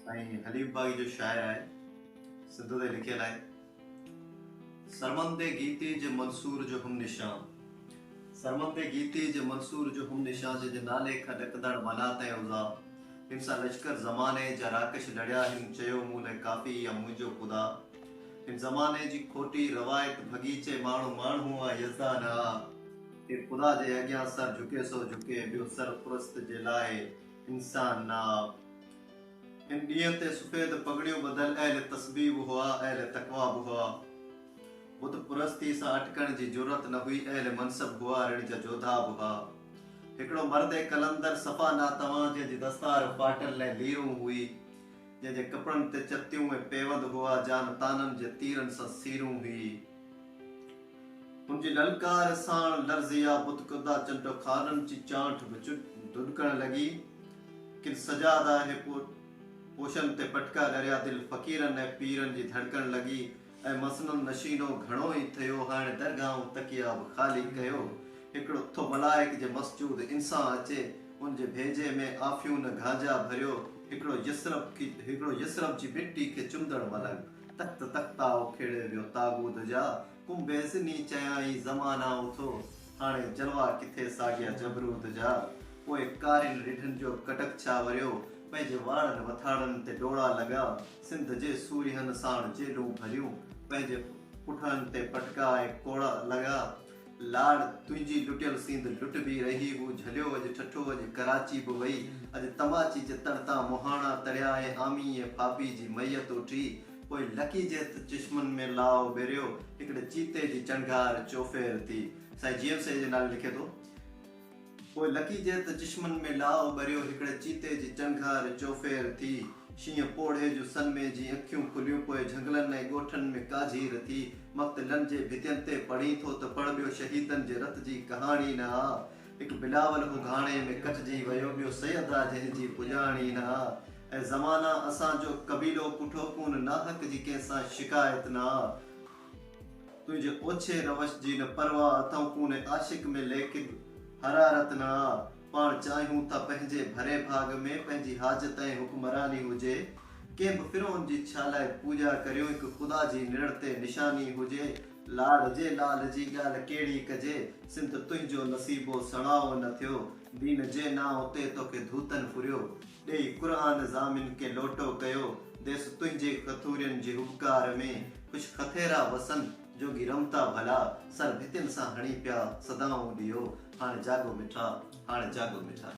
سائين حليم باغي جو شاعر آهي، سنڌ تي لکيل آهي. سرمندي گيتي جي منصور جو هم نشان، سرمندي گيتي جي منصور جو هم نشان، جنهن جي نالي کان ڏڪندڙ ملات ۽ عزا، هن سان لشڪر زماني جا راڪش لڙيا، هن چيو مون لئه ڪافي يا منهنجو خدا. هن زماني جي کوٽي روايت ڀڳي، چئي ماڻهو ماڻهو آ يزدان آ. ڪي خدا جي اڳيان سر جهڪي سو جهڪي، ٻيو سر پرست جي لاء انسان نه آ. هن ڏينهن تي سفيد پڳڙيون ٻڌل اهل تسبيح به هئا، اهل تقويٰ به هئا. بت پرستي سان اٽڪڻ جي جرئت نه هئي، اهل منصب هئا، رڻ جا جوڌا به هئا. هڪڙو مرد قلندر صفا ناتوان، جنهن جي دستار ڦاٽل ۽ ليرون هئي، جنهن جي ڪپڙن تي چتيون ۽ پيوند هئا، جان طعنن جي تيرن سان سيرون هئي. هن جي للڪار ساڻ لرزيا بتڪدا چنڊ خانن جي چانٺ به ڌڏڪڻ لڳي. ڪن سجاده ۽ پوشن تي پٽڪا ڏريا، دل فقيرن ۽ پيرن جي ڌڙڪڻ لڳي ۽ مسند نشينو گهڻو ئي ٿيو، هاڻي درگاهون تڪيا به خالي ڪيو. هڪڙو ٿو ملائڪ جي مسجود انسان اچي، ان جي ڀيجي ۾ آفيون گانجا ڀريو، هڪڙو يثرب هڪڙو يثرب جي مٽي کي چمندڙ ملنگ. تخت تختا اکيڙي ويو طاغوت جا، ڪم بيزني چيائين زمانا اٿو، هاڻي جلوا ڪٿي ساڳيا جبروت جا، پوء ڪارين رڍن جو ڪٽڪ ڇا وريو، پنهنجي واڙن وٿاڙن تي ڊوڙا لڳا، سنڌ جي سورهين ساڻ جيلون ڀريون، پنهنجي پٺن تي پٽڪا ۽ ڪوڙا لڳا، لاڙ تنهنجي لٽيل سينڌ لٽبي رهي هو جهليو اڄ ٺٽو اڄ ڪراچي به وئي اڄ تماچي جي تڙ تان مهاڻا تڙيا ۽ آمي ۽ ڦاپي جي ميت اٺي پوء لڪي جي ته چشمن ۾ لائو ٻريو هڪڙي چيتي جي چڻگار چوڦير ٿي سائين جي ايم سيد جي نالي لکي ٿو. پوء لڪي جي ته چشمن ۾ لائو ٻريو هڪڙي چيتي جي چنگهار چوڦير ٿي. شينهن پوڙهي جون سن ۾ جي اکيون کليون پوء جهنگلن ۽ ڳوٺن ۾ ڪاجهير ٿي. مقتلن جي ڀتين تي پڙهين ٿو ته پڙهه ٻيو شهيدن جي رت جي ڪهاڻي نه آ. هڪ بلاول هو گهاڻي ۾ ڪٽجي ويو ٻيو سيد آ جنهن جي پڄاڻي نه آ. اي زمانا اسان جو قبيلو ڪٺو ڪون ناحق جي ڪنهن سان شڪايت نه آ. تنهنجي اوڇي روش جي نه پرواهه اٿئون ڪونهي عاشق ۾ ليڪن حرارت نه آ پاڻ چاهيون ٿا پنهنجي ڀري ڀاڳ ۾ پنهنجي حاجت ۽ حڪمراني هجي ڪنهن به فرعون جي ڇا لاء پوڄا ڪريون هڪ خدا جي نرڙ تي نشاني هجي لاڙ جي لال جي ڳالهه ڪهڙي ڪجي سنڌ تنهنجو نصيبو سڻائو نه ٿيو دين جي نانء تي توکي ڌوتن ڦريو ڏيئي قرآن ضامن کي لوٽو ڪيو، ديس تنهنجي کٿورين جي هٻڪار ۾، خوش کٿيرا وسن، جوڳي رمتا ڀلا، سر ڀتين سان هڻي پيا صدائون ڏيو، هاڻي جاڳو مٺا، هاڻي جاڳو مٺا.